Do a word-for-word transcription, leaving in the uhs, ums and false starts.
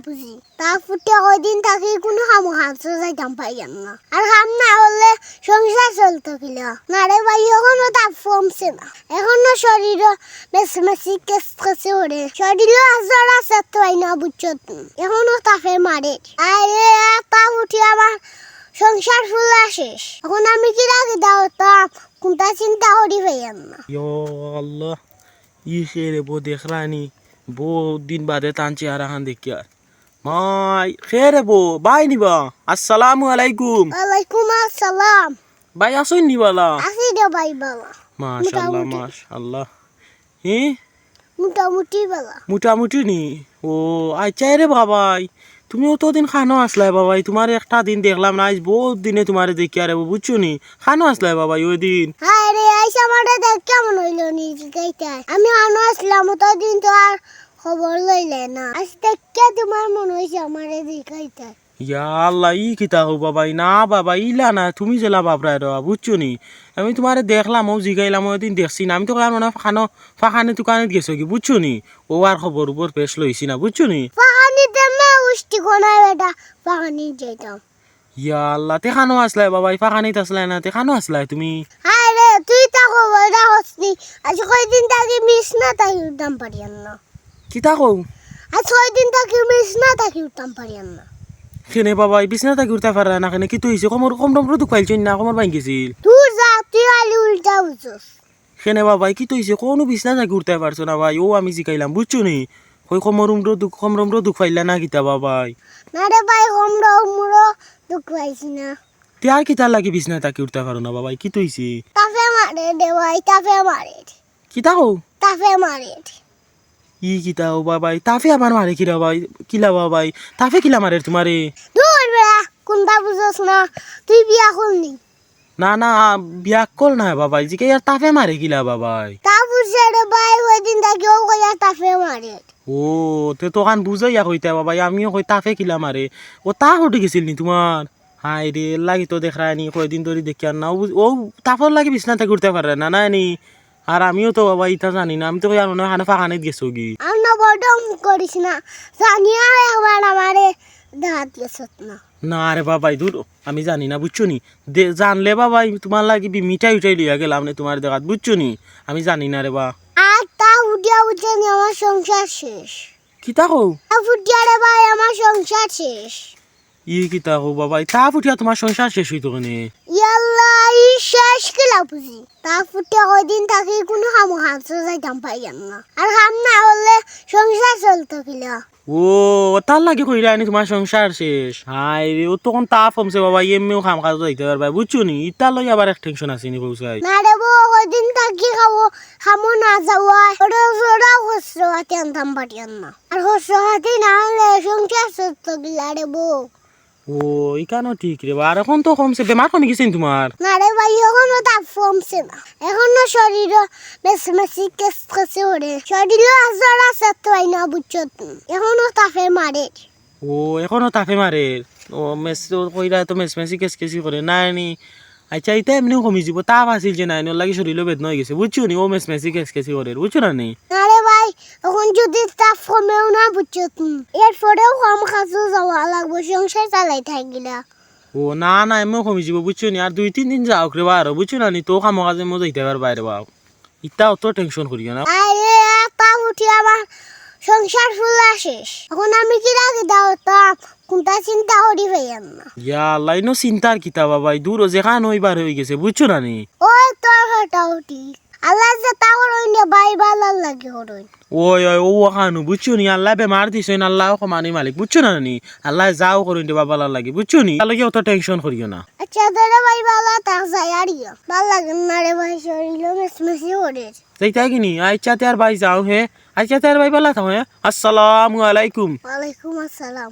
বুঝি। তার ফুটে কয়দিন থাকি কুনু কামো কাজো যাইতাম পারিয়ার না। আর কাম না করলে সংসার চলতো কিলা? না রে ভাই, অখনো তাপ কমছে না। অখনো শরীরো মেসমেসি কেসকেসি করে। শরীরো আর জ্বর আছে তো আই না, বুঝছো তুমি? অখনো তাপে মারে। আরে, আর তাপ উঠি আমার সংসার ফুলা শেষ। অখন আমি কিলা কিতা করতাম, কুনটা চিন্তা করি পাইয়ার না। ইয়া আল্লাহ, ই কে রে বো দেখরায়নি, বউত দিন বাদে তান চেহারা খান দেখিয়ার। মাই, কে রে বো, ভাই নি বা? আসসালামু আলাইকুম। ওয়ালাইকুম আসসালাম। ভাই, আছইন নি বালা? আছি রে ভাই বালা। মাশাআল্লাহ, মোটামুটি। মাশাআল্লাহ। হি? মোটামুটি বালা। মোটামুটি নি? ও, আইচ্ছা রে বাবাই, তুমি অতদিন কানো আছলায় বাবাই, তুমারে একটা দিন দেখলাম না, আইজ বউত দিনে তুমারে দেখিয়ার রে বো, বুঝছো নি? কানো আছলায় বাবাই অউ দিন? হায় রে, আইজ আমারে দেখিয়া মনো অইলো নি জিগাইতায়। আমি কানো আছলাম, অতদিন তো আর খবর লইলায় না। আইজ দেখিয়া তুমার মনো অইছে আমারে জিগাইতায়। ইয়া আল্লাহ, ই কিতা কও বাবাই? না বাবাই, ইলা না, তুমি যেলা বাপড়ায় রে বা, বুঝছো নি? আমি তুমারে দেখলাম, অউ জিগাইলাম, অউ দিন দেখছি না। আমি তো কইয়ার মনো অয় কানো ফাখানি তুকানিত গেছো গি, বুঝছো নি? অউ আর খবর উবর পেশ লইছি না, বুঝছো নি? ফাখানিত এমনে উষ্টি কোনায় বেটা, ফাখানিত যাইতাম। ইয়া আল্লাহ, তে কানো আছলায় বাবাই? ফাখানিত আছলায় না, তে কানো আছলায় তুমি? হায় রে, তুই তা খবর রাখস নি। আইজ কয়দিন থাকি বিছনা থাকি উঠতাম পারিয়ার না। কিতা কও? আইজ কয়দিন থাকি বিছনা থাকি উঠতাম পারিয়ার না। কেনে বাবাই, বিছনা থাকি উঠতায় পাররায় না কেনে? কিতা অইছে? কোমর, কোমর উমরো দুখ পাইলছো না, কোমর ভাঙ্গি গেছিল? দূর যা, তুই খালি উল্টা বুঝস। কেনে বাবাই, কিতা অইছে? কুনু বিছনা থাকি উঠতায় পারছো না ভাই? অউ আমি জিগাইলাম, বুঝছো নি? কই কোমর উমরো দুখ, কোমর উমরো দুখ পাইলা না কিতা বাবাই? না রে ভাই, কোমর উমরো দুখ পাইছি না। তে আর কিতার লাগি বিছনা থাকি উঠতায় পারো না বাবাই? কিতা অইছে? তাপে মারে রে ভাই, তাপে মারে। কিতা কও? তাপে মারে। ই কিতা কও বাবাই? তাপে আবার মারে কিলা বাবাই? কিলা বাবাই? তাপে কিলা মারে তুমারে? দূর বেটা, কুনটা বুঝস না? তুই বিয়া করলি? না, না, বিয়া করছি না বাবাই, জিগাইয়ার তাপে মারে কিলা বাবাই? তাপ উঠছে রে ভাই, কয়দিন থাকি অউ কইয়ার তাপে মারে। ও, তে তো কান বুঝাইয়া কইতায় বাবাই, আমিও কই তাপে কিলা মারে। অউ তাপ উঠি গেছিল নি তুমার? হায় রে, এরলাগি তো দেখরায়নি, কয়দিন ধরি দেখিয়ার না। অউ বুঝ-, অউ তাপর লাগি বিছনা থাকি উঠতায় পাররায় না, নায় নি? আর আমিও তো বাবাই ইতা জানি না, আমি তো কইয়ার মনো অয় কানো ফাখানিত গেছো গি। আর না বড় মুখ করিস না, জানিয়ার একবার আমারে দেখাত গেছত না। না রে বাবাই, দূর, আমি জানি না, বুঝছো নি? দে-, জানলে বাবাই, তুমার লাগি বি-, মিঠাই উঠাই লইয়া গেলাম নে তুমার দেখাত, বুঝছো নি? আমি জানি না রে বা। আর তাপ উঠিয়া বুঝছো নি, আমার সংসার শেষ। কিতা কও? তাপ উঠিয়া রে ভাই, আমার সংসার শেষ। ই কিতা কও বাবাই, তাপ উঠিয়া তুমার সংসার শেষ অইতো কেনে? ইয়াল্লা, ই শেষ কিলা বুঝি? তাপ উঠিয়া কয়দিন থাকি কুনু কামো কাজো যাইতাম পারিয়ার না। আর কাম না করলে সংসার চলতো কিলা? ও, তার লাগি কইরায়নি তুমার সংসার শেষ। হায় রে, অউ তো অখন তাপ কমছে বাবাই, এমনেউ কাম কাজো যাইতায় পারবায়, বুঝছো নি? ইতা লইয়া আবার এক tension আছে নি কও চাই। না রে বো, কয়দিন থাকি খাবো, কামো না যাওয়ায়, ওরা, ওরা খসরো হাতে আনতাম পারিয়ার না। আর খসরো হাতে না আনলে সংসার চলতো কিলা রে বো? ও, ইখানও ঠিক রে বা। আর অখন তো কমছে, বেমার কমি গেছে নি তুমার? না রে ভাই, অখনো তাপ কমছে না। অখনো শরীরো মেসমেসি কেসকেসি করে। শরীরো আর জ্বর আছে তো আই না, বুঝছো তুমি? অখনো তাপে মারে। ও, অখনো তাপে মারে? ও, মেস-, ও কইরা তো মেসমেসি কেসকেসি করে। নায় নি? আইচ্ছা, ইতা এমনেউ কমি যিবো। তাপ আছিল যে নায় নি, ওর লাগি শরীরো বেদনা অইগেছে। বুঝছো নি? ও মেসমেসি কেসকেসি করে। বুঝছো না নি? না রে ভাই, অখন যুদি তাপ কমেও না, বুঝছো তুমি? এরপরেও কাম কাজো যাওয়া লাগবো, সংসার চালাই থাকিলা। ও না, না, এমনেউ কমি যিবো, বুঝছো নি? আর দুই তিন দিন যাউক রে বা আরো, বুঝছো না নি? তো কামো কাজে মো যাইতায় পারবায় রে বা। ইতা অত tension করিও না। আরে, আর তাপ উঠি আমার সংসার ফুলা শেষ। অখন আমি কিলা কিতা করতাম, কুনটা চিন্তা করি পাইয়ার না। ইয়া আল্লাহ, ইনো চিন্তার কিতা বাবাই, দূর ও যেখান অইবার অইগেছে, বুঝছো না নি? ওই তোর কথা উঠি। আল্লায় যেতা করইন রে ভাই, ভালার লাগি করইন। ওই, ওই, ও খানু, বুঝছো নি? আল্লায় বেমার দিছইন, আল্লায় অকমানি মালিক, বুঝছো না নি? আল্লায় যাও করইন রে বা ভালার লাগি, বুঝছো নি? তার লাগি অত tension করিও না। আইচ্ছা, দে রে ভাই, ভালা থাক, যাই আর ইয়া। ভালা লাগে না রে ভাই, শরীরও মেসমেসি করে। যাইতায় গি নি? আইচ্ছা, তে আর ভাই যাও, হে। আইচ্ছা, তে আর ভাই ভালা থাকো, হে। আসসালামু আলাইকুম। ওয়ালাইকুম আসসালাম।